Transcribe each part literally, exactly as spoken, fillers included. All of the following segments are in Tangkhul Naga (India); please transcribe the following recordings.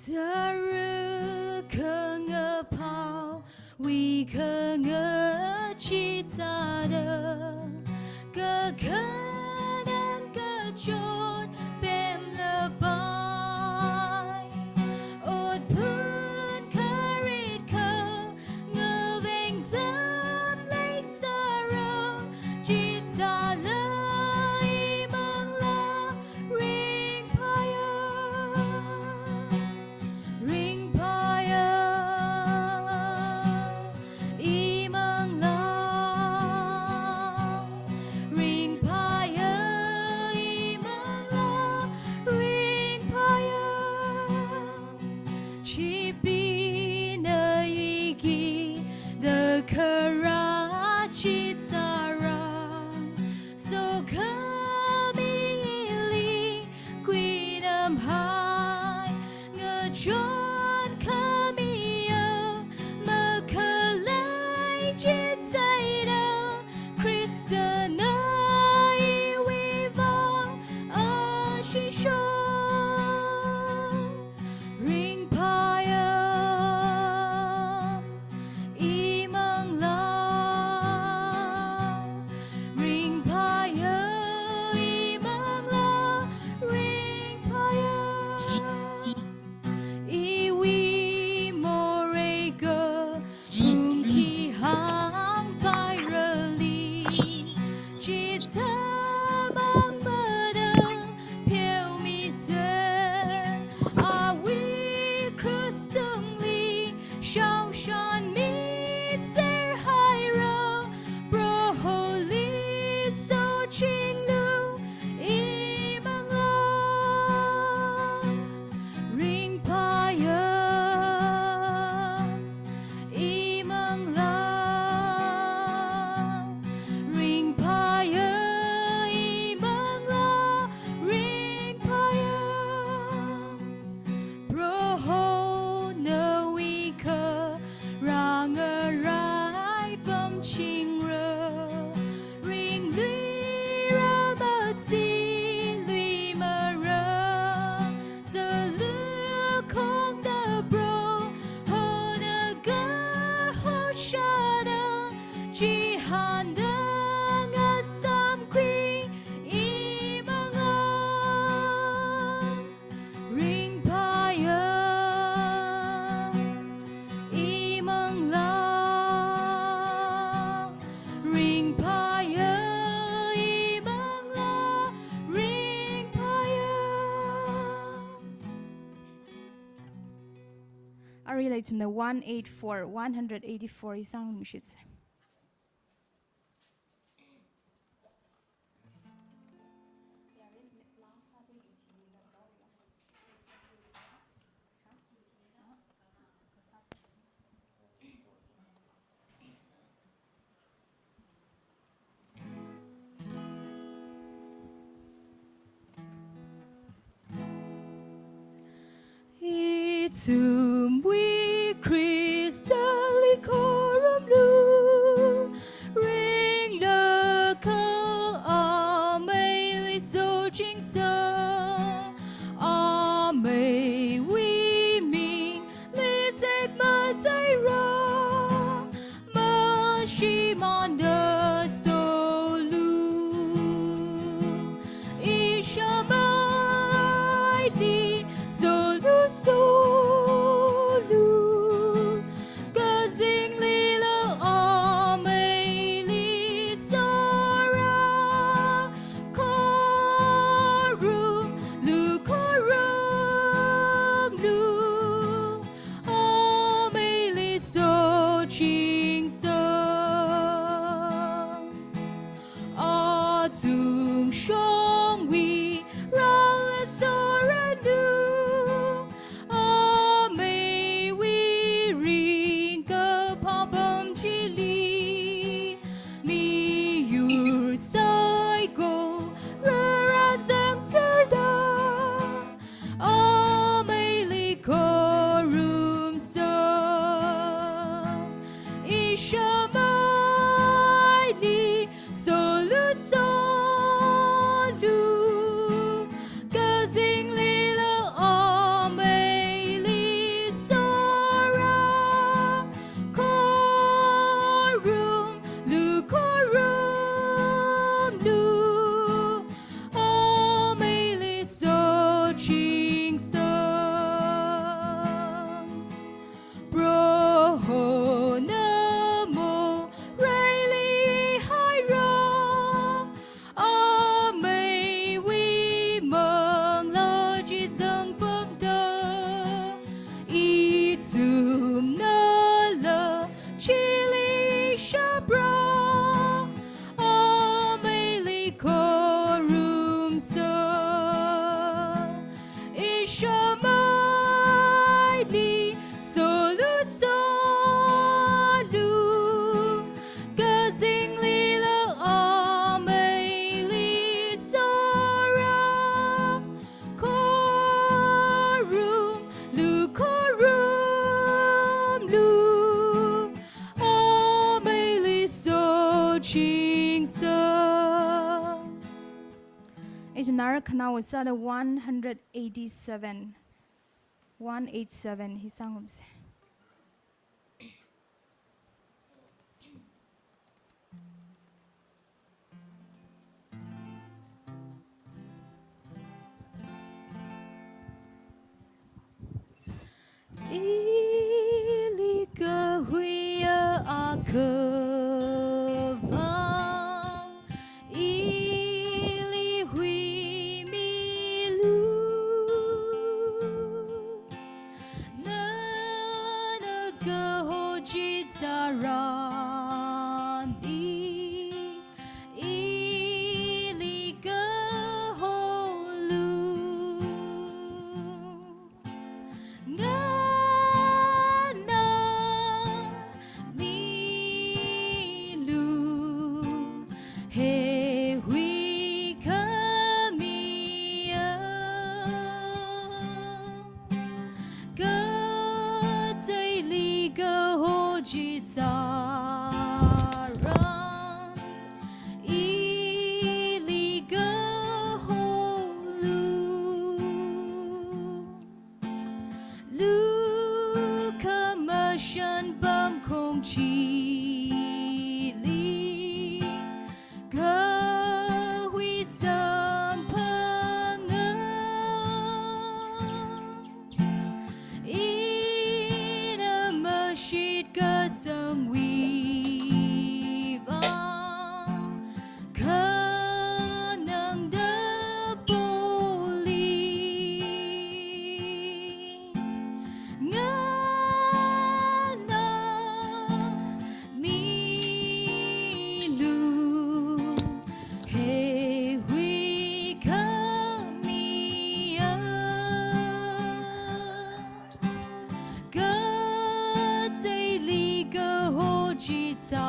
Tara khangaphao, wui khangachee thāda, kakhanang kachot pemlapai. Otphun kharit kha ngaveng tam leisāra, chithāla imanglā ringphāya, ringphāya, imanglā ringphāya, imanglā ringphāya. Chipee na iki da kharā chitharan, sokhami ili kuinamhai ngachonkhamiya, makhalei chithāda Khristana iwui vang ashiso. Ringphāya, imanglā ringphāya, imanglā ringphāya. Iwui morei kapung khi hāngpairali, chithamang mada pheomiser, awui cross tungli shaoshanmiser haira, Proholi sochinglu, imanglā ringphāya, imanglā ringphāya, imanglā ringphāya. Proho nawui kharā ngarai pamchingra, ringluira machiluimara, talukhongda Prohona kaho shāda, chihānda ngasamkhui, imanglā ringphāya, imanglā ringphāya, imanglā ringphāya. Aruila ithumna one eight four, one hundred eighty-four hi sāngarumshitsa. Ithumwui Khristali khorumlu, ringlakha ameili sochingsa, ameiwui mingli tekmateira, mashimānda solu, ishamaili solu, solu. Kazinglila ameili sora, khorumlu, khorumlu, ameili sochingsa. Atung shongwui rāla soranu, ameiwui ringkaphā pamchili, miyur saikora rāzangserda, ameili khorumsa, ishamaili solu, solu. Kazinglila ameili Ar khanao sāda one hundred eighty-seven, one eight seven hi sāngarumsa. Ili kahuiya akhavang, ili huimilu. Nana kaho chi tsaran i, ili kaholu. Nganāmilu, heihui khamiya. Kateili kaho chi tsaran, ili kaholu. Lukhamashan pamkhong chili, kahui samphanga. Ina mashitkasangwui vang, khanangda poli. Nganāmilu, heihui khamiya. Kateili kaho chi tsaran,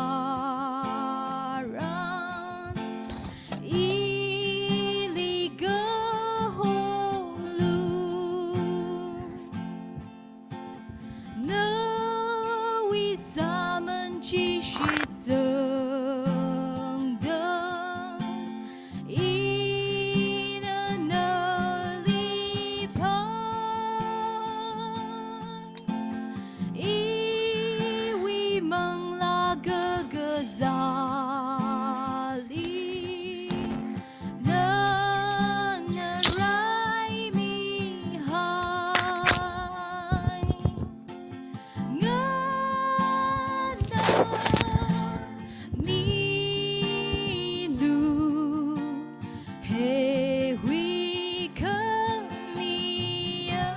ili kaholu. Nawui sāman chi shitsangda, ina nali phai. Iwui manglā kakazāli, nana raimihai. Nganāmilu, heihui khamiya.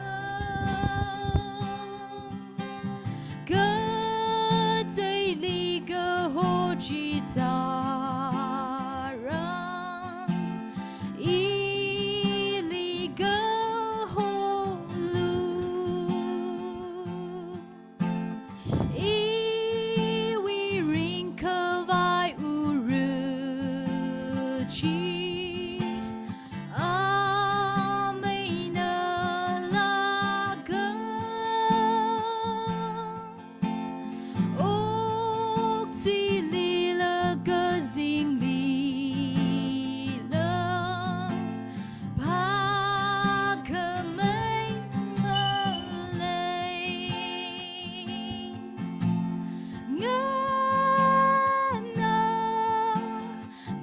Kateili kaho chi tsaran, ili kaholu. Iwui ringkhavai ura chi, amei nalāka. Okathuilila kazinglila, phākhamei malei. Nganā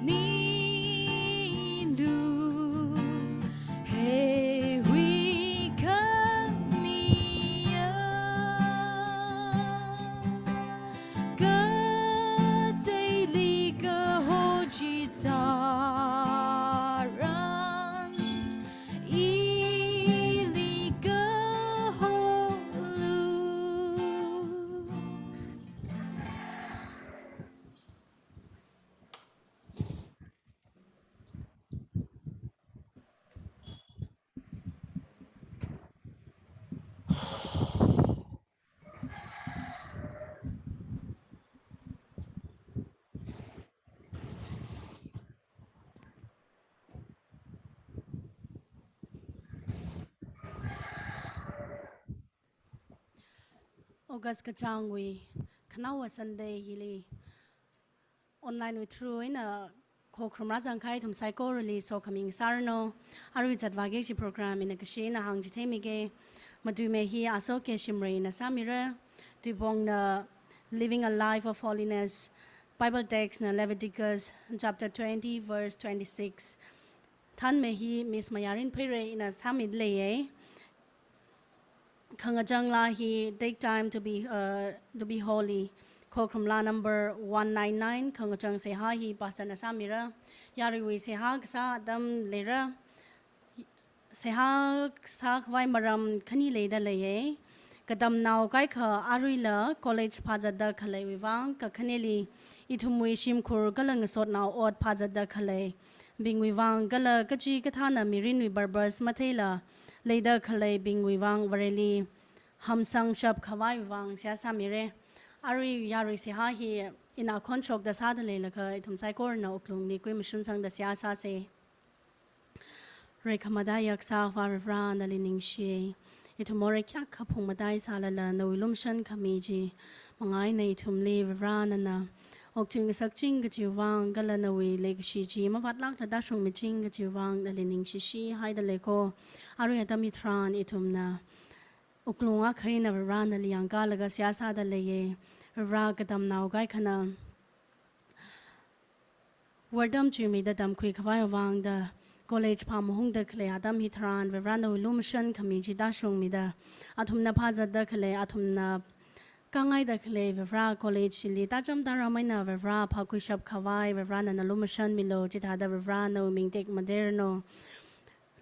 milu, heihui khamiya. Kateili kaho chi tsaran, ili kaholu. August kachāngwui khanaowa Sunday hili online wui through eina Khokharum rāzangkahai ithum saikorali sokhami ngasāranu. Arui zatvāki kaji program ina kashi eina hāngchitheimiki. Matuimi hi Asoke Shimrayna sāmira. Tuipongna Living a Life of Holiness. Bible text na Leviticus chapter twenty, verse twenty-six. Thanmi hi Miss Mayarin Pheirei ina sāmileiya. Khangachang laa hi Take Time to Be, uh, to Be Holy. Khokharum laa number one nine nine, khangachang seihā hi pastor na sāmira. Yaruiwui seihā kasā atam leira. Seihā sākhavai maram khani leida leiya. Katamnao kaikha aruila college phāzatda khaleiwui vang, kakhaneli ithumwui shimkhur kala ngasotnao ot phāzatda khaleibingwui vang, kala kachikathāna mirinwui purpose matheila leida khaleibingwui vang Vareli hamsangshap khavaiwui vang seihā sāmira. Arui yarui seihā hi ina khonshokda sāda leilakha ithum saikorana wuklungli kuimashunsangda seihā sāsa. Reikhamataiya Kasā Akhava Varivara, nali ningshiya. Ithum morei kayākha phungmatai sālala nawui lumashan khami chi manga eina ithumli Varivara nana okthuingasakching kajiwui vang, kala nawui leikashi chi mavātlākla tāshungmiching kajiwui vang nali ningshishihaida leiko. Arui atam hitharan ithumna wuklung akha eina Varivara nali yangkalaga seihā sāda leiya. Varivara, katamnao kaikhana wortam chuimida tamkhui khavai vangda college phāmahungda khalei atam hitharan Varivara nawui lumashan khami chi tāshungmida, athumna phāzatda khalei, athumna kāngaida khalei Varivara college chili tācham tāram eina Varivara phākhuishap khavai Varivara nana lumashanmilu. Chithāda Varivara nawui ming tekmateiranu.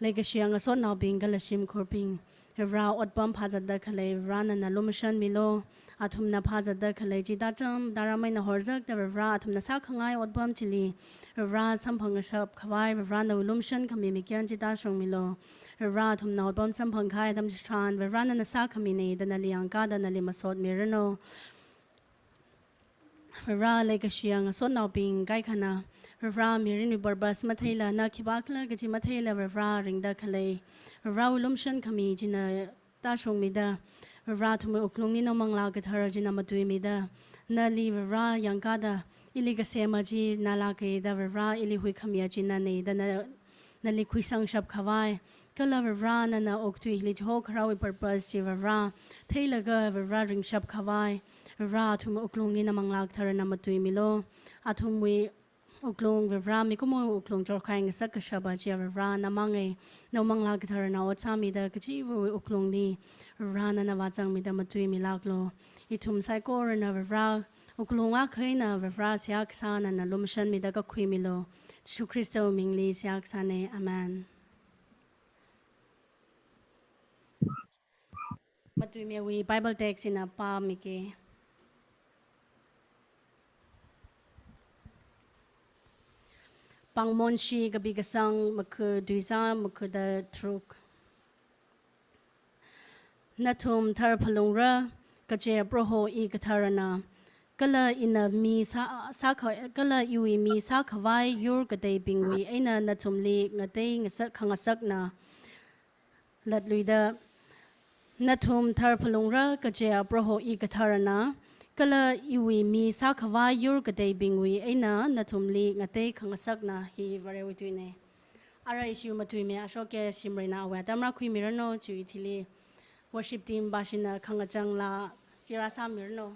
Leikashiya ngasotnaobing kala shimkhurbing, Varivara otpam phāzatda khalei Varivara nana lumashanmilu. Athumna phāzatda khalei chi tācham tāram eina horzakda Varivara athumna sākhangai otpam chili Varivara samphangshap khavai Varivara nawui lumashan khami mikyan chi tāshungmilu. Varivara athumna otpam samphangkahai atam chitharan Varivara nana sākhamina da nali yangkada nali masotmiranu. Varivara, leikashiya ngasotnaobing kaikhana Varivara mirinwui purpose matheila, na khipākhala kaji matheila Varivara ringda khalei, Varivarawui lumashan khami china tāshungmida, Varivara athumwui wuklungli nawui Manglā Kathara china matuimida, nali Varivara yangkada ili kasema chi nalāka da Varivara ili huikhamiya chi nana da na nali khuisangshap khavai, kala Varivara nana okathui hili chihokharāwui purpose chi Varivara theilaga Varivara ringshap khavai, Varivara athumwui wuklungli na Manglā Katharana matuimilu. Athumwui wuklung Varivara mikumowui wuklung chorkhai ngasak kashapa chiya Varivara namanga, nawui Manglā Katharana ot sāmida kachiva̱wui wuklungli Varivara nana vāzangmida matuimilāklu. Ithum saikorana Varivara wuklung akha eina Varivara seihā kasā nana lumashanmida kakhuimilu. Jishu Khristawui mingli seihā kasāna. Amen. Matuimiwui Bible text ina pāmiki. Pāngmonshi kapi kasang makha tuizā makha da tharuk. Nathum tharphalungra, kaje Proho hi katharana, kala ina mi sā, sākha, kala iwui mi sākhavai yur kateibingwui eina nathumli ngatei ngasak, khangasakna. Latluida, nathum tharphalungra, kaje Proho hi katharana, kala iwui mi sākhavai yur kateibingwui eina nathumli ngatei khangasakna. Hi Varewui tuina. Arui ishiwui matuimi Ashoke Shimrayna awui atam rākhuimiranu, chiwui thili worship team bashina khangachang laa chi rāsāmiranu.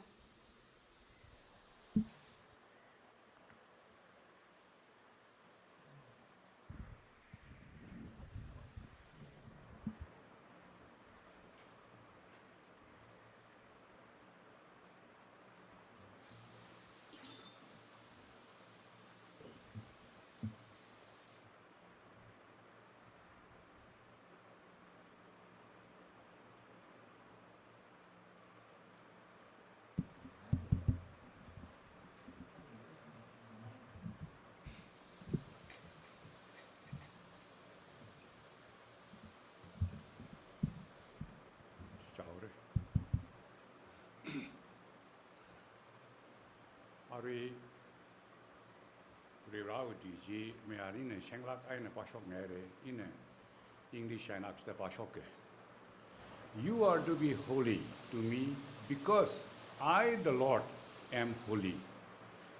Chaore. Arui Varewui tui chi mayarlina shenglāk eina pāshokngaira, ina English eina akhashida pāshoka. "You are to be holy to me, because I, the Lord, am holy,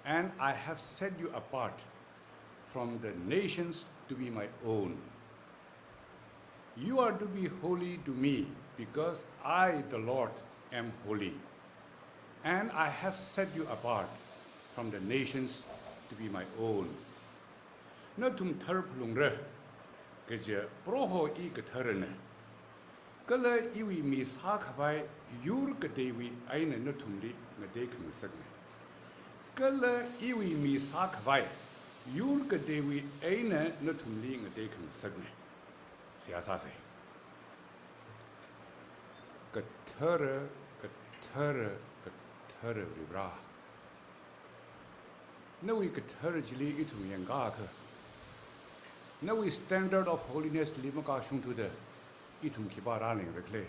and I have set you apart from the nations to be my own. You are to be holy to me, because I, the Lord, am holy, and I have set you apart from the nations to be my own. Nathum thar phalungra, kaja Proho I katharana. Kala iwui mi sākhavai yur kateiwui eina nathumli ngatei khangasakna. Kala iwui mi sākhavai yur kateiwui eina nathumli ngatei khangasakna. Seihā sāsa. Kathara, kathara, kathara Varivara. Nawui kathara chili ithum yangkakha, nawui standard of holiness li makashungthuda ithum khipā rāleng rakhala.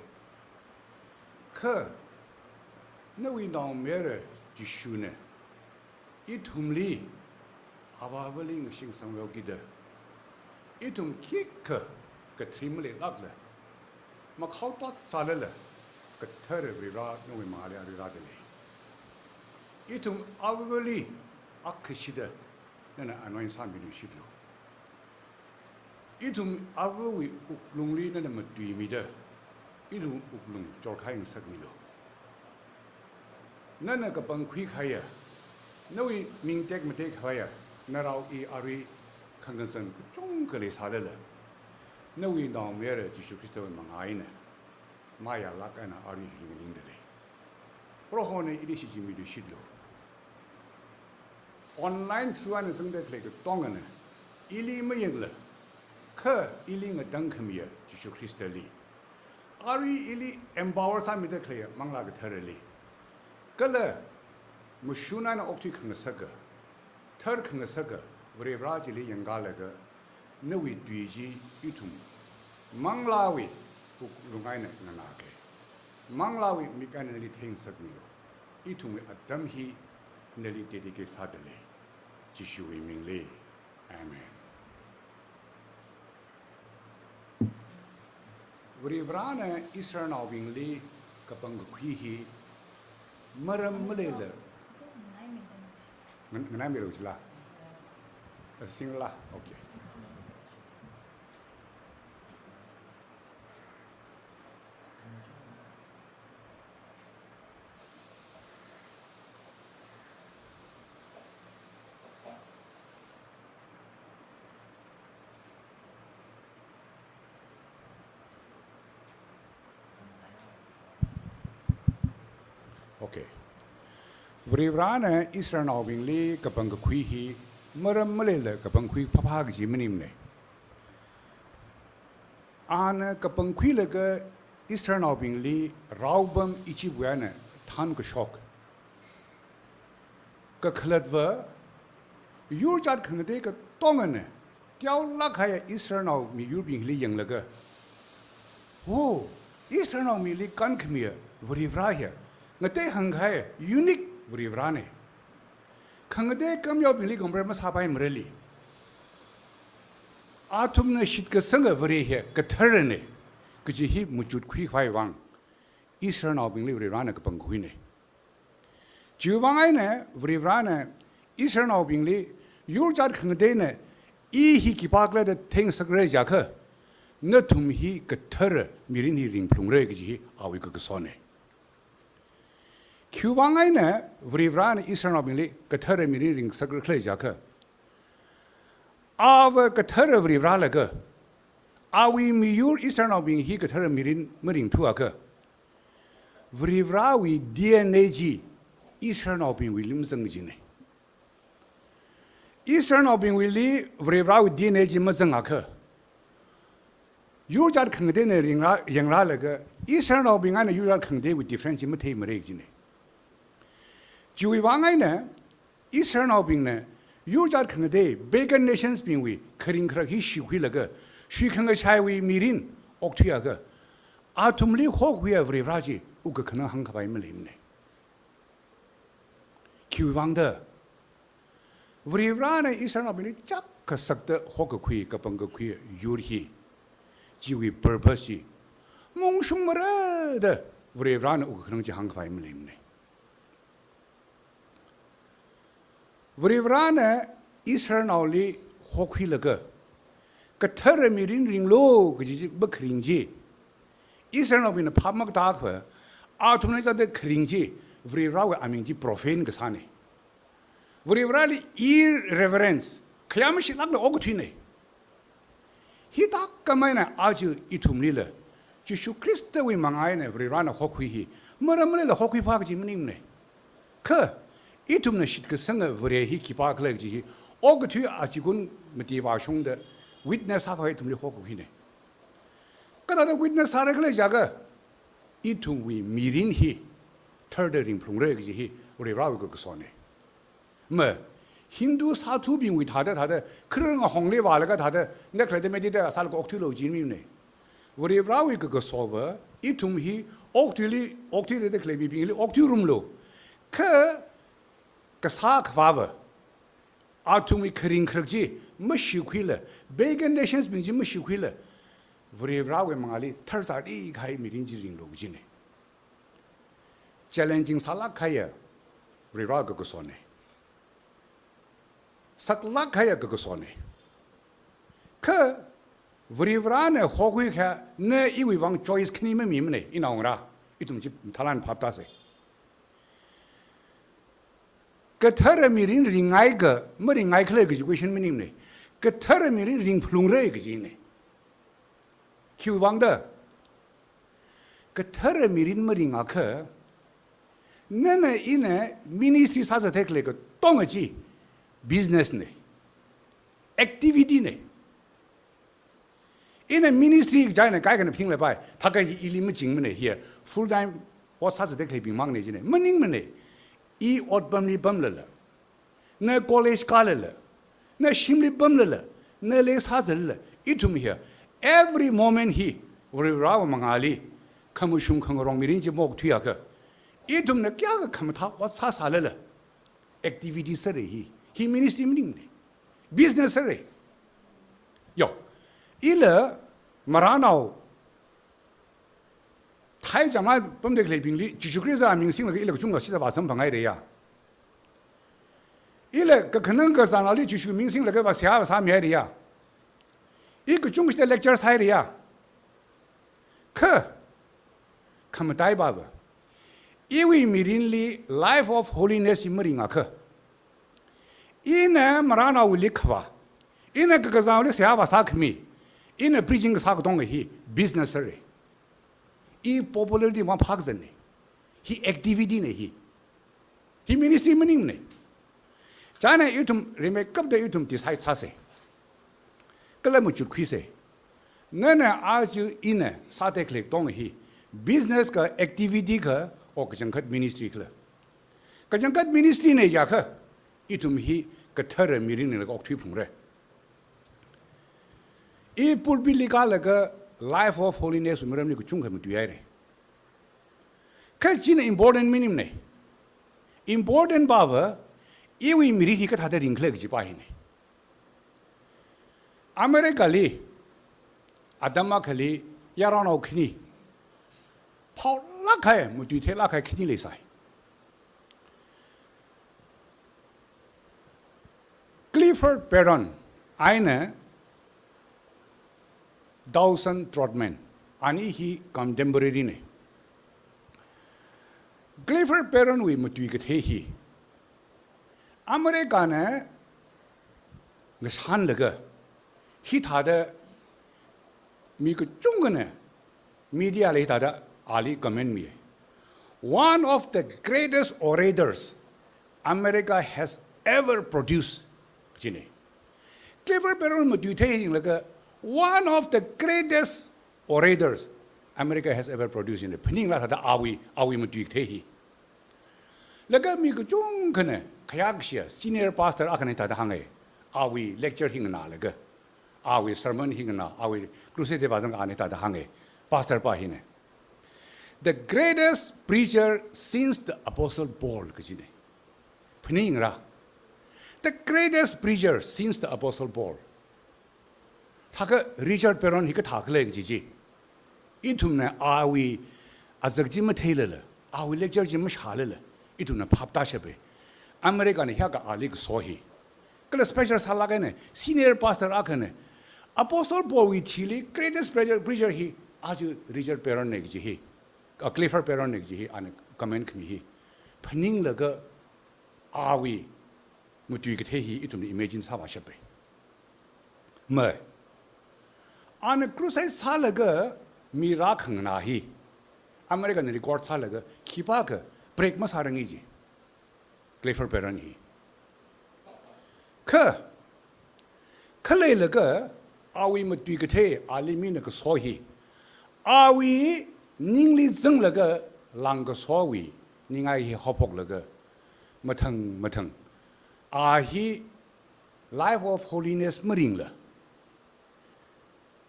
Kha nawui naomayara Jishuna ithumli, Avāvali ngasing sangweo kida, ithum khikha kathri maleilākla, makhao tot sālala, kathara Varivara nawui mangāli arui rādalei. Ithum Avāvali akhashida nana anoint sāmiluishitlu. Ithum Avāwui wuklungli nana matuimida, ithum wuklung chorkhai ngasakmilu. Nana kapangkhui kahaiya, nawui ming tekmatei kahaiya, narao I arui khangazan kachungkha leisālala, nawui naomayara Jishu Khristawui mangā eina mayālāk eina arui hili nganingdalei. Prohona ili shichinmiluishitlu. Online through eina zangda khalei katongana ili mayangla, kha ili ngatangkhamiya Jishu Khristali, arui ili empower sāmida khaleiya Manglā Katharali, kala mashun eina okthui khangasaka, thar khangasaka Varivara chili yangkalaga, nawui tui chi ithum Manglāwui wuklung eina nganāka. Manglāwui mik eina nali theingasakmilu. Ithumwui atam hi nali dedicate sādalei. Jishuwui mingli. Amen. Varivarana Israelnaobingli kapangkakhui hi maram maleila. Ngan-, nganaimeilo chila? Singla, okay. Okay. Varivarana Israelnaobingli kapangkakhui hi maram maleila kapangkhui phapha kaji maningmana. Ana kapangkhuilaga Israelnaobingli raopam Egyptwui eina thānkashok. Kakhalatva, yur jat khangatei katongana teolāk kahaiya Israelnao miyurbingli yanglaga, "Oh, Israelnao mili kankhamiya Varivara hiya, ngatei hāngkahai unique Varivarana. Khangatei kamyaobingli compare masāpaimarali. Athumna shitkasanga Vare hiya katharana," kaji hi machutkhui khavai vang Israelnaobingli Varivarana kapangkhuina. Chiwui vang eina Varivarana Israelnaobingli yur jat khangateina I hi khipākhala da theingasakra jiakha, nathum hi kathara mirin hi ringphalungra kaji hi awui kakasona. Khiwui vang eina Varivarana Israelnaobingli kathara mirin ringngasakra khala jiakha, Ava kathara Varivara laga, awui miyur Israelnaobing hi kathara mirin maringthuakha, Varivarawui D N A chi Israelnaobingwuili mazang kajina. Israelnaobingwuili Varivarawui D N A chi mazangakha, yur jat khangateina ringra, yangralaga, Israelnaobing eina yur jat khangateiwui difference chi matheimara kajina. Chiwui vang eina, Israelnaobingna yur jat khangatei, pagan nations bingwui kharing kharak hi shikhuilaga, shui khangachaiwui mirin okthuiakha, athumli hokhuiya Varivara chi wukkakhanang hāngkhavai maleimana. Khiwui vang da, Varivarana Israelnaobingli chak kasakta hokkakhui, kapangkakhui yur hi, chiwui purpose chi, mungshungmara da Varivarana wukkakhanang chi hāngkhavai maleimana. Varivarana Israelnaoli hokhuilaga, kathara mirin ringlu kaji chi makharing chi, Israelnaobingna phap makatā akha, athumna chithāda kharing chi, Varivarawui aming chi profane kasāna. Varivarali irreverence, khayā mashitlākla okathuina. Hithākhamei eina aja ithumlila Jishu Khristawui manga eina Varivarana hokhui hi, maram leilala hokhuiphā kaji maningmana. Kha ithumna shitkasanga Vare hi khipākhala kaji hi, okathui achikun mati vāshungda witness sākhavai ithumli hokhuina. Kathāda witness sāra khala jiakha, ithumwui mirin hi tharda ringphalungra kaji hi Varivarawui kakasona. Ma, Hindu sāthubingwui thāda, thāda, kharar ngahongli vālaga thāda, nakhalatta meditate sālaga okthuilu kaji maningmana. Varivarawui kakasova, ithum hi okthuili, okthuira da khalei mibingli okthuirumlu. Kha kasā khavāva, athumwui kharing kharak chi mashitkhuila, pagan nations bing chi mashitkhuila, Varivarawui mangāli tharzari kahai mirin chi ringlu kajina. Challenging sālākkahaiya Varivarawui kakasona. Saklākkahaiya kakasona. Kha Varivarana hokhuiakha na iwui vang choice khani mamimana, inaongarā. Ithum chi mathālāk eina phap tāsa. Kathara mirin ringngai ka, maringngai khala kaji question maningmana. Kathara mirin ringphalungra kajina. Khiwui vangda? Kathara mirin maringakha, nana ina ministry sāzat thei khalei katonga chi business na, activity na. Ina ministry kaji eina kaikhana phinglapai, thākha hi ili machingmana, hi full time ot sāzat thei khaleibing mangna jina. Maningmana. I otpamli pamlala, na college kālala, na shimli pamlala, na lei sāzalala, ithum hi every moment hi Varivarawui mangāli khamashung khangarong mirin chi maokthuiakha, ithumna kayākha khamathā ot sāsālala, activity sāra hi. Hi ministry maningmana. Business sāra. Yo, ila Maranao thai jamai pamda khaleibingli Jishu Khrista ming singlaga ila kachungkha shida vāsamphanghaira ya. Ila kakhanang kazanali Jishu ming singlaga vāseihā vāsāmihaira ya. I kachungkha shida lecture sāhaira ya. Kha, khamataiva, iwui mirinli life of holiness hi maringakha, ina Maranao likhavā, ina kakazanli seihā vāsākhami, ina preaching kasā katonga hi business sāra. I popularity vang phākazatna. Hi activity na hi. Hi ministry maningmana. Chieina ithum rimeikapta ithum decide sāsa. Kala machutkhuisa. Nana aja ina sāda khalei katonga hi business ka, activity ka, or kachangkhat ministry khala. Kachangkhat ministry na jiakha, ithum hi kathara mirin ringlaga okthui phalungra. I pulpit li kālaga life of holiness wui maramli kachungkha matuihaira. Kha china important maningmana. Important pava, iwui mirin hi kathāda ringkhala kajipa hina. America li, atam akhali, yaronao khani, phaolāk kahai, matuitheilāk kahai khani leisai. Clifford Barron eina Dawson Trotman, ani hi contemporary na. Clifford Barron wui matui kathei hi America na ngashanlaga, hithāda mi kachungkhana media li hithāda ali comment mi. One of the greatest orators America has ever produced, jina. Clifford Barron matui thei yanglaga, one of the greatest orators America has ever produced, jina. Phaningla thāda awui, awui matui kathei hi. Laga mi kachungkhana, khayākashiya, senior pastor akhana thāda hānga, awui lecture hi nganālaga, awui sermon hi nganā, awui crusade vāzanglaga ana thāda hānga, pastor pa hina. The greatest preacher since the Apostle Paul, kajina. Phaningra. The greatest preacher since the Apostle Paul. Thākha Richard Barron hi kathā khala kaji chi, ithumna awui azak chi matheilala, awui lecture chi mashālala, ithumna phap tāshapa. America na hiyākha ali kaso hi. Kala special sālāk eina, senior pastor akhana, Apostle Paulwui thili greatest preacher, preacher hi, aja Richard Perron na kaji hi, a, Clifford Perron na kaji hi, ana comment khami hi phaninglaga awui matui kathei hi ithumna imagine sāvāshappai. Mai. Ana crusade sālaga mi rākhanganā hi Americana record sālaga khipākha break masāranga ji. Clifford Perron hi. Kha, khaleilaga awui matui kathei, ali mina kaso hi, awui ningli zanglaga langkasowui ningai hi haophoklaga, mathang mathang, a hi life of holiness maringla,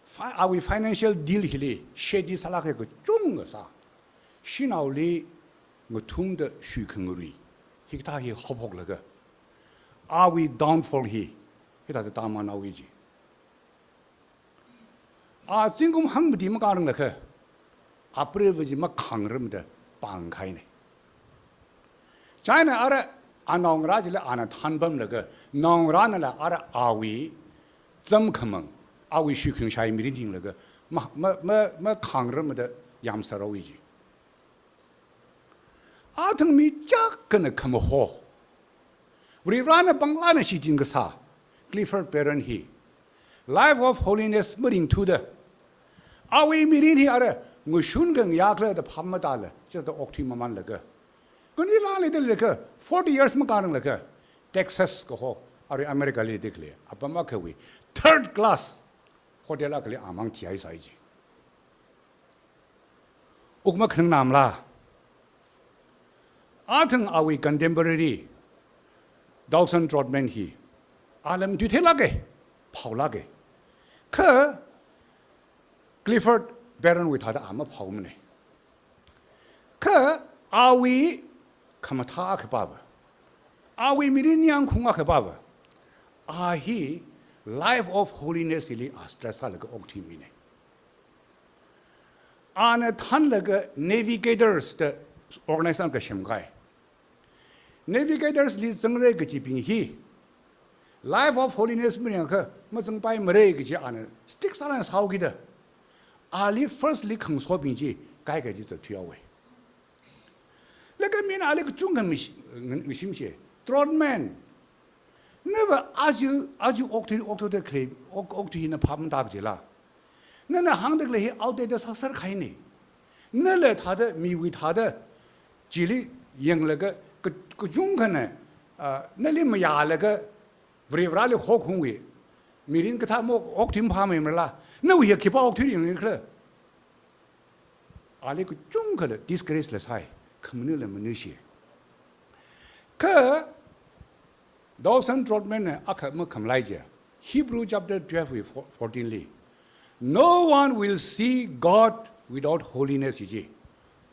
fi-, awui financial deal hili shady sālāk kahai kachungkha sā, shanaoli ngathumda shuikhangarui, hikathā hi haophoklaga, awui downfall hi hithāda tāmānhaowa ji. A zingkum hangmati makāranglakha, a privilege makhāngrarmada pāngkhaina. China ara anaongarā chili ana thanpamlaga, naongarānala ara awui zamkhamang, awui shuikhangashi mirin hinglaga, ma, ma, ma, makhāngrarmada yamsārhaowa ji. Athang mi chiyākhana khamaho, Varivarana panglāna shichin kasā Clifford Perron hi life of holiness maringthuda, awui mirin hi ara ngashun kha ngayā khala da phap matāla, chithāda okthui mamānlaga, kani lāli da leilakha, forty years makāranglakha, Texas kaho, arui Americali da khalei apam akhawui third class hotel akhali amang thihaisai ji. Wuk makhanang namla? Athang awui contemporary Dodson Trotman hi, ala matui theilāka, phaolāka. Kha Clifford Perronwui thāda a maphaomana. Kha awui khamathā akhapāva, awui mirin yangkhung akhapāva, a hi life of holiness hili a stress sālaga okthui mina. Ana thanlaga Navigators da organization akha semkahai. Navigators li zangra kajibing hi life of holiness maringakha mazangpaimara kaji ana stick sālāk eina sāhaokida, ali first li khangasobing chi kaikha chi zatthuihaowa. Laga mina ali kachungkha ngash-, ngashimshi. Trotman, nava aja, aja okthui, okthuida khalei, ok-, okthui hina phap matāki jila? Nana hāngda khalei hi outdated sāserkahaina. Nala thāda, miwui thāda, chili yanglaga, ka-, kachungkhana, ah, nali mayālaga, Varivarali hokhungwui mirin kathā mo okthui maphāmeimarala? Nawui hi khipā okthui ringkhala? Ali kachungkhala discourage la sāi, khamanila manushi. Kha Dodson Trotman na akha makhamalai chi, Hebrew chapter twelve wui fo-, fourteen li, "No one will see God without holiness," ji chi.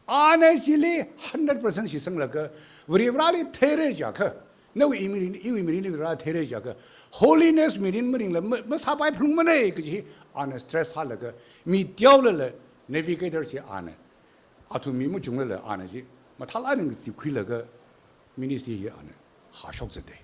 Ana chili hundred percent shitsanglaga, Varivarali theira jiakha, nawui mirin, iwui mirinli Varivara theira jiakha, holiness mirin maringla ma-, masāpai phalungmana kaji hi ana stress sālaga, mi teolala Navigator chi ana, athum mi machunglala ana chi mathālāk eina zipkhuilaga ministry hi ana hāshok zatta.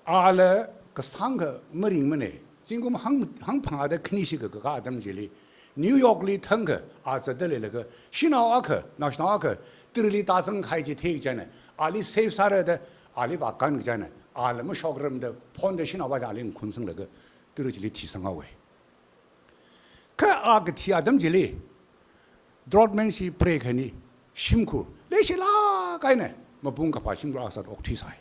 Ala kasāngkha maringmana, zingkum hang, hangphangāda khani shikha kakā atam chili, New York li thangkha a zatda leilaga, shanao akha, naoshinao akha, tarali tāzangkahai chi theikachi eina, ali save sāra da, ali vākankahai chi eina, ala mashokrarmada phonda shanaova chi ali ngakhunsanglaga, tara chili thisanghaowa. Kha a kathi atam chili, Trotman chi preigahai shimkhur, leishilāk eina, mapung kaphā shimkhur akha sāda okthuisai.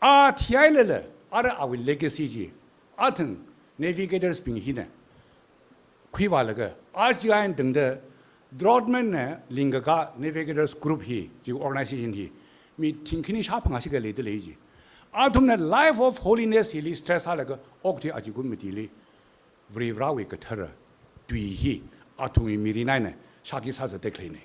A thihailala, ara awui legacy chi, athang Navigators bing hina khuivālaga, aja eina tangda Trotman na lingkakā Navigators group hi, chi organization hi, mi thingkhani shāphangā shikha leida lei chi. Athumna life of holiness hili stress sālaga okthui ajakum matili, Varivarawui kathara tui hi athumwui mirin eina shākhi sāzatda khaleina.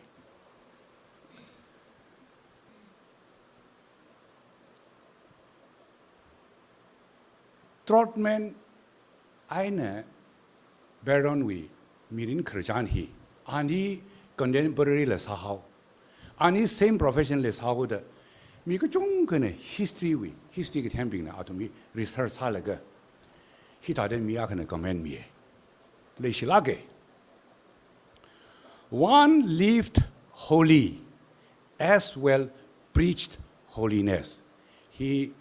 Trotman eina Perron wui mirin khararchan hi, ani contemporary la sāhao, ani same profession la sāhaoda, Mi kachungkhana history wui, history kathembingna athum hi research sālaga, hithāda mi akhana comment miya. Leishilāka. "One lived holy as well preached holiness." Hi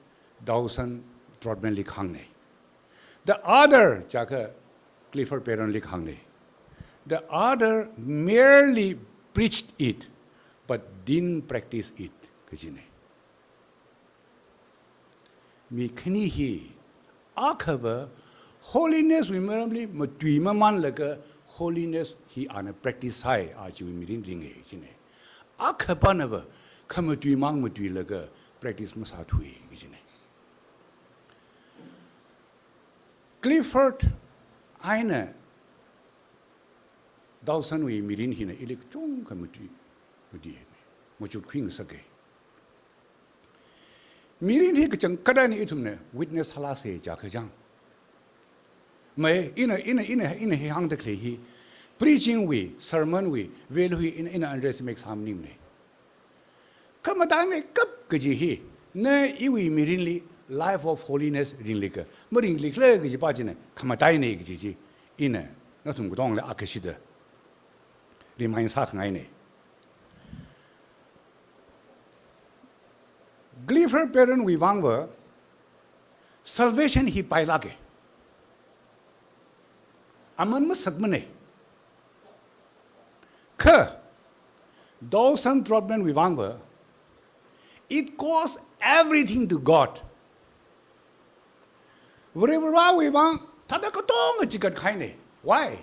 Townsend Trotman li kahāngna. "The other," jiakha Clifford Barron li kahāngna. "The other merely preached it, but didn't practice it," kajina. Mi khani hi, akhava holiness wui maramli matui mamanlaga holiness hi ana practice sāi, aja mirin ringa jina. Akhapanava khamatuimang matuilaga practice masāthuwa jina. Clifford eina Townsend wui mirin hina ili kachungkha matui, matui, machutkhui ngasaka. Mirin hi kachangkhat eina ithumna witness sālāsa jiakha chang. Mai, ina, ina, ina, ina hi hāngda khalei hi, preaching wui, sermon wui value hi ina, ina underestimate sāmaningmana. Khamataimeikap kaji hi, na iwui mirinli life of holiness ringli kha, maringli khala kajipa china khamataina kaji chi, ina nathum katongli akashida remind sākhangaina. Clifford Barron wui vangva salvation hi pailāka. Aman masakmana. Kha Townsend Trotman wui vangva, it costs everything to God. Varivarawui vang thāda katonga chikat kahaina. Why?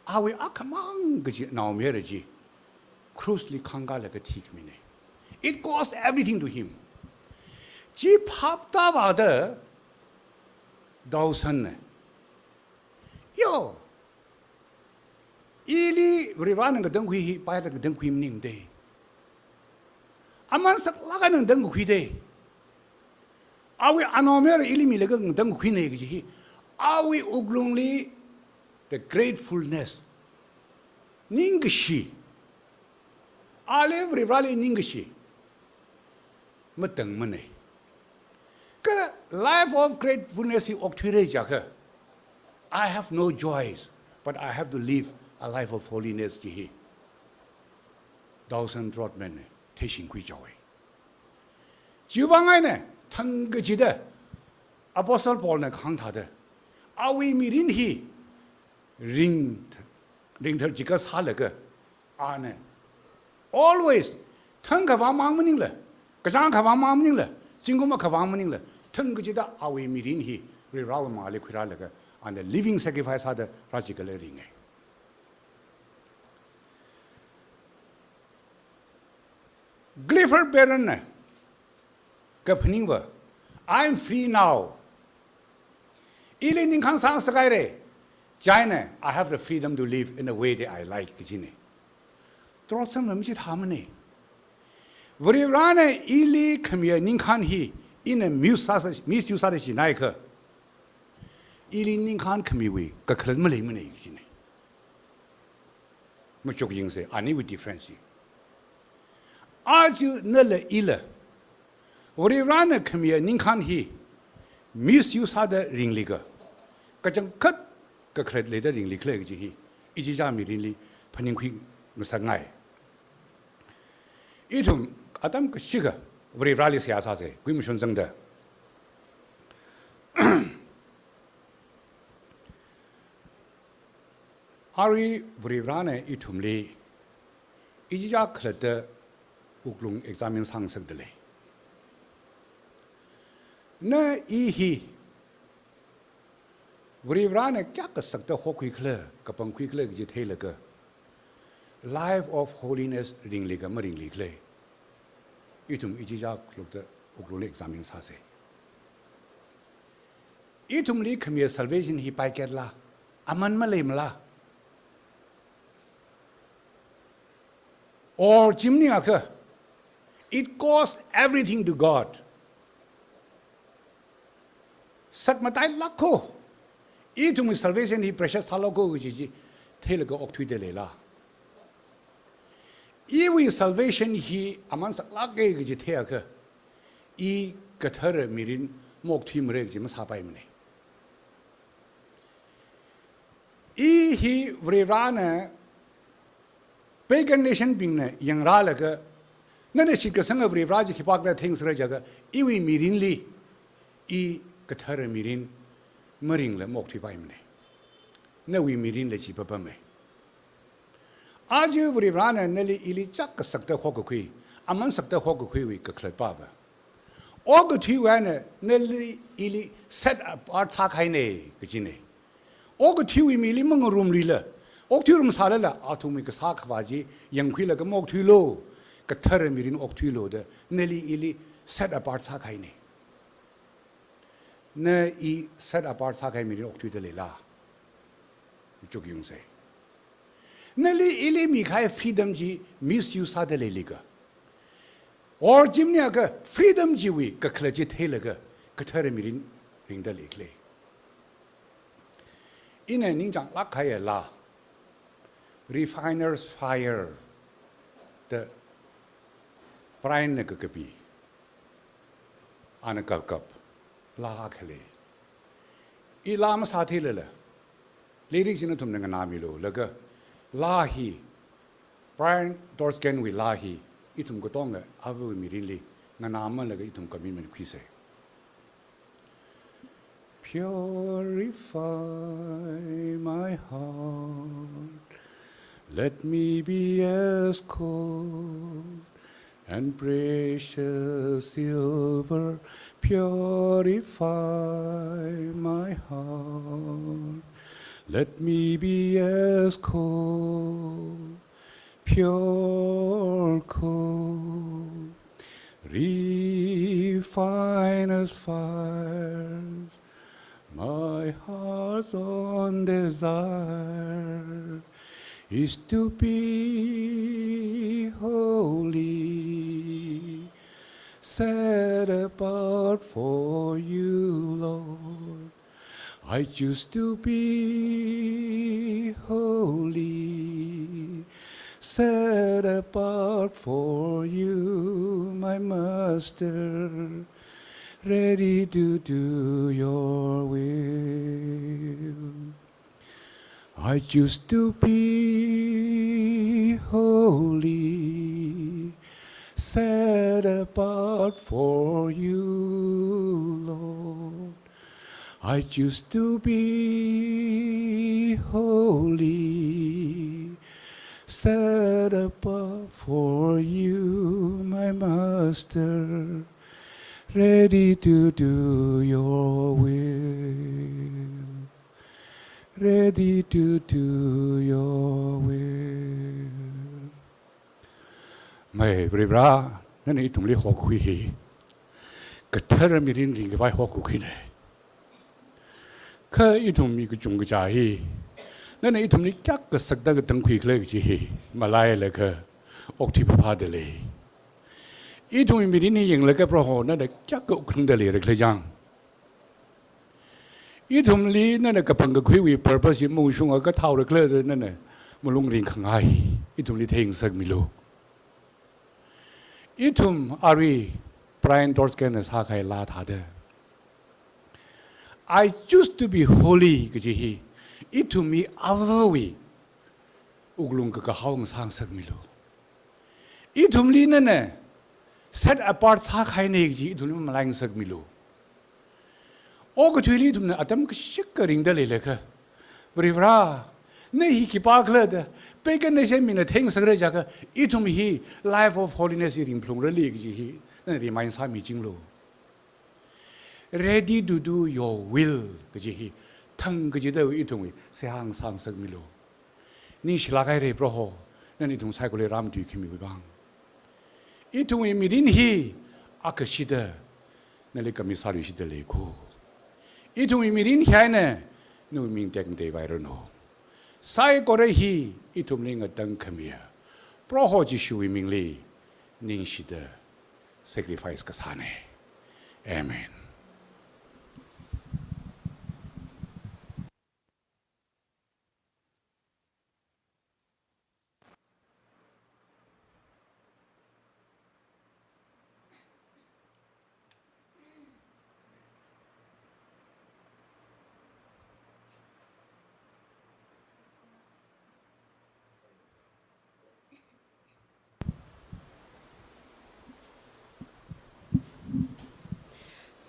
Awui akhamang kaji naomayara chi cross li khangkālaga thikhamina. It cost everything to him. Chi phap tāvāda Townsend na, yo, ili Varivarana ngatangkhui hi paida ngatangkhui maningmada. Aman saklāk eina ngatangkakhuida. Awui anaomayara ili milaga ngatangkakhuina kaji hi, awui wuklungli the gratefulness, ningkashi, ali Varivarali ningkashi matangmana. Kha life of gratefulness hi okthuira jiakha, "I have no joys, but I have to live a life of holiness," ji hi Townsend Trotman na theishingkhui chaowa. Chiwui vang eina thangkachida Apostle Paul na kahāng thāda, awui mirin hi ring, ringthar chikat sālaga, ana always thangkha vang mang maningla, kachāng akha vang mang maningla, zingkum akha vang maningla, thangkachida awui mirin hi Varivarawui mangāli khuirālaga, ana living sacrifice sāda rāchikatla ringa. Clifford Barron na kaphaningva, "I am free now. Ili ningkhān sāngasakhaira. Chieina I have the freedom to live in a way that I like," kajina. Trotman va machithāmana. Varivarana ili khamiya ningkhān hi ina misuse sā, misuse sāda chināikha, ili ningkhān khamiwui kakhalat maleimana kajina. Machuk yangsa, aniwui difference hi. Aja nala ila Varivarana khamiya ningkhān hi misuse sāda ringli kha, kachangkhat kakhalat leida ringli khala kaji hi, ichichā mirinli phaningkhui ngasakngai. Ithum atam kashikha Varivarali seihā sāsa, kuimashun zangda. Arui Varivarana ithumli ichichā khalatta wuklung examine sāngasakda lei. Na i hi Varivarana kayākha sakta hokhuikhala, kapangkhuikhala kaji theilaga, life of holiness ringli kha maringli khala, ithum ichichā khalatta wuklungli examine sāsa. Ithumli khamiya salvation hi paiketla, aman maleimala? Or chi maningakha, it costs everything to God. Sakmatailāk kho, ithumwui salvation hi precious sālāk kho kaji chi theilaga okthuida leila? Iwui salvation hi aman saklāka kaji theiakha, i kathara mirin maokthuimara kaji masāpaimana. I hi Varivarana pagan nation bingna yangrālaga, nana shitkasanga Varivara chi khipākhala theingasakra jiakha, iwui mirinli i kathara mirin maringla maokthuipaimana. Nawui mirinla chi papama. Aja Varivarana nali ili chak kasakta hokakhui, aman sakta hokakhuiwui kakhalatpava, okathuiwui eina nali ili set apart sākahaina kajina. Okathuiwui mili mangarumluila, okthuirum sālala, athumwui kasā khavā chi yangkhuilaga maokthuilu, kathara mirin okthuilu da nali ili set apart sākahaina. Na i set apart sākahai mirin okthuida leila? Chuk yungsa. Nali ili mikahai freedom chi misuse sāda leilika? Or chi maningakha freedom chiwui kakhalat chi theilaga kathara mirin ringda leikhala? Ina ningchānglāk kahaiya laa, Refiner's Fire da Brian na kakapi, ana kapkap laa akha lei. I laa masātheilala, lyric chi nathumna nganāmilu, laga laa hi, Brian Doersken wui laa hi, ithum katonga avawui mirinli nganāmalaga ithum commitment khuisa. Purify my heart, let me be as cold and precious silver. Purify my heart, let me be as cold, pure cold, refiner's fires. My heart's own desire is to be holy, set apart for you, Lord. I choose to be holy, set apart for you, my Master, ready to do your will. I choose to be holy, set apart for you, Lord. I choose to be holy, set apart for you, my Master, ready to do your will, ready to do your will. Mai Varivara, nana ithumli hokhui hi kathara mirin ringkhavai hokhuina. Kha ithum mi kachungkha hi, nana ithumli kayākha sakda katangkhuikhala kaji hi malailaga okthui phāphāda lei. Ithumwui mirin hi yanglaga Proho, nana kayākha wuklungda leira khala chang. Ithumli nana kapangkakhuiwui purpose hi maungshungakha thaora khala da nana malung ringkhangai ithumli theingasakmilu. Ithum arui Brian Doersken na sākahai laa thāda, "I choose to be holy" kaji hi ithum mi avawui wuklung kakahao ngasāngasakmilu. Ithumli nana set apart sākahaina kaji ithumli mamalai ngasakmilu. Okathuili ithumna atam kashikha ringda leilakha, Varivara, na hi khipākhala da pagan nation mina theingasakra jiakha, ithum hi life of holiness hi ringphalungra lei kaji hi nana remind sāmichinglu. Ready to do your will kaji hi thang kachida ithumwui seihā ngasāngasakmilu. Ningshilāk haira Proho, nana ithum saikorali rāmatuikhamiwui vang. Ithumwui mirin hi akhashida nali commit sāluishida leikho. Ithumwui mirin hi eina nawui ming tekmatei vairanu. Saikora hi ithumli ngatangkhamiya Proho Jishuwui mingli ningshida sacrifice kasāna. Amen.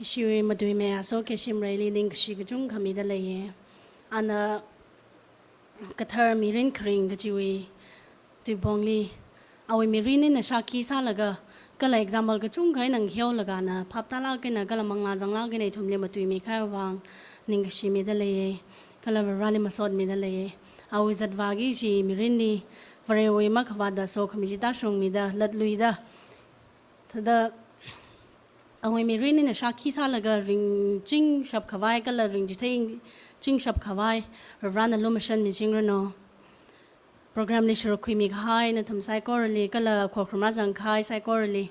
Ishiwui matuimei Aso Keshimreili ningkashi kachungkha mida leiya. Ana kathar mirin kharing kajiwui tuipongli, awui mirin eina shākhi sālaga, kala example kachungkha eina ngahiolaga ana phaptālāk eina kala manglā zanglāk eina ithumli matuimi kahaiwui vang ningkashi mida leiya. Kala Vareli masot mida leiya. Awui zatvāki kaji mirinli Varewui makhavātda sokhami chi tāshungmida, latluida, thāda awui mirin eina shākhi sālaga ringchingshap khavai kala ringchitheichingshap khavai Varena lumashanmichingranu. Program li sharuk khuimi kahai nathum saikorali kala khokharum rāzang kahai saikorali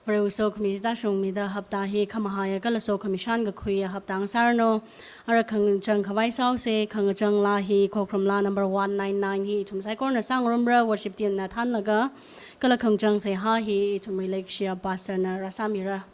Varewui sokhami chi tāshungmida hapta hi khamahaiya kala sokhami shānkakhuiya hapta ngasāranu. Ara khangachang khavai sāhaosa, khangachang laa hi khokharum laa number one nine nine hi ithum saikorana sāngarumra, worship team na thānlaga, kala khangachang seihā hi ithumwui leikashiya pastor na rāsāmira.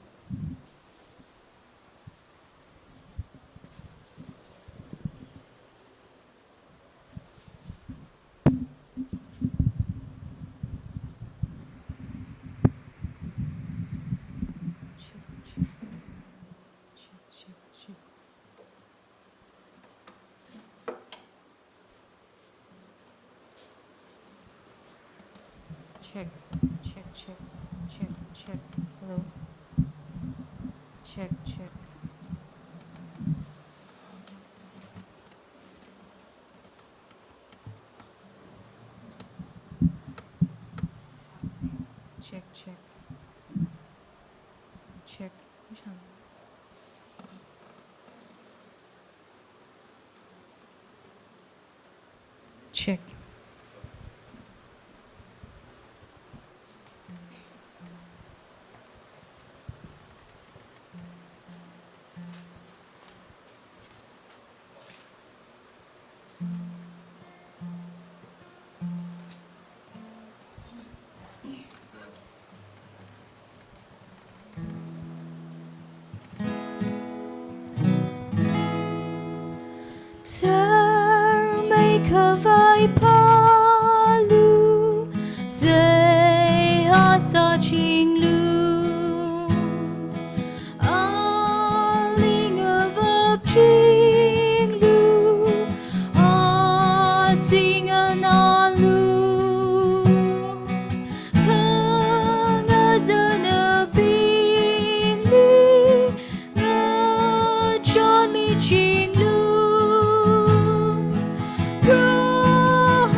Check, check, check, check, check. Hello. Check, check. Check, check. Check. Check. Tharmei khavai pālu, seihā sāchinglu. Aling avapchinglu, ating anālu. Khangazanabingli ngachonmichinglu. Proho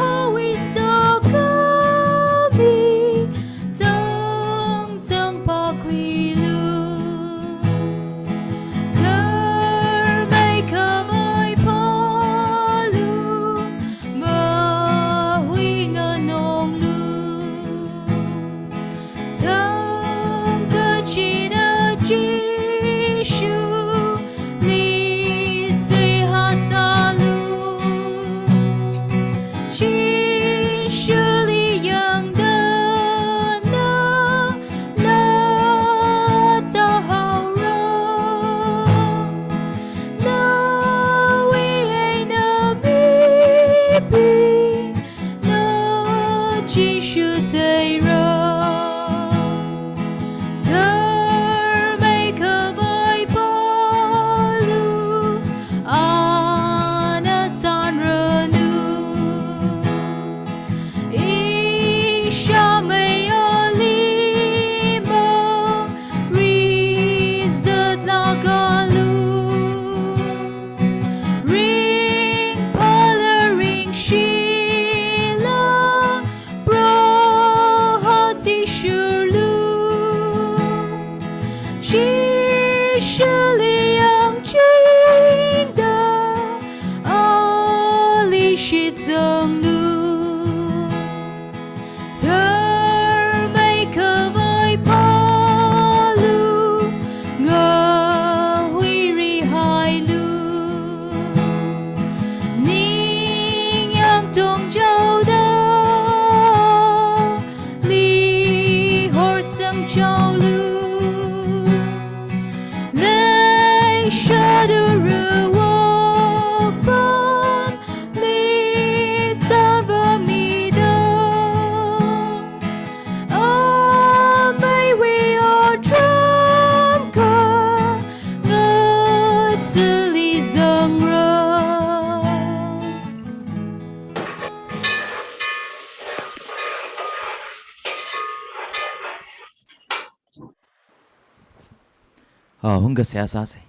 Ah, hungkasā sāsa.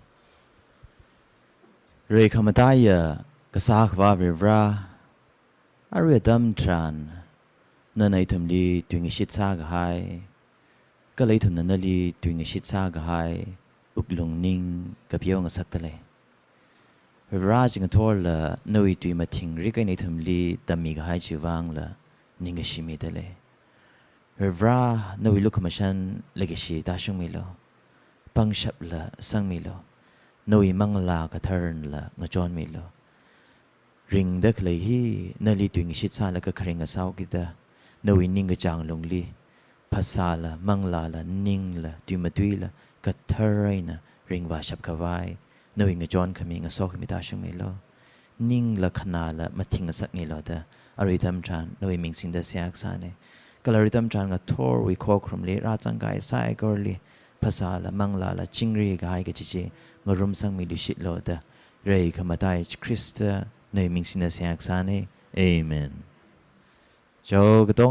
Reikhamataiya kasā Akhava Varivara, arui atam tharan nana ithumli tuingashit sākahai, kala ithumna nali tuingashit sākahai wuklung ning kapeo ngasakta lei. Varivara, chingathorla nawui tui mathingrik eina ithumli tammikahai chiwui vangla ningkashi mida lei. Varivara, nawui lukhamashan leikashi tāshungmilu. Pangshapla sangmilu. Nawui Manglā Katharanla ngachonmilu. Ringda khalei hi nali tuingashit sālaga kharing ngasāhaokida, nawui ningkachāng lungli phasāla, manglāla, ningla, tui matuila kathar eina ringvāshap khavai nawui ngachonkhami, ngasokhami tāshungmilu. Ningla khanāla mathing ngasakmilu da arui atam tharan nawui ming singda seihā kasāna. Kala arui atam tharan ngathorwui khokharumli rāzangkahai saikorali phasāla, manglāla chingrikahai kaji chi ngarumsangmiluishitlu da, Reikhamatai Jishu Khrista nawui ming singda seihā kasāna. Amen. Chao kato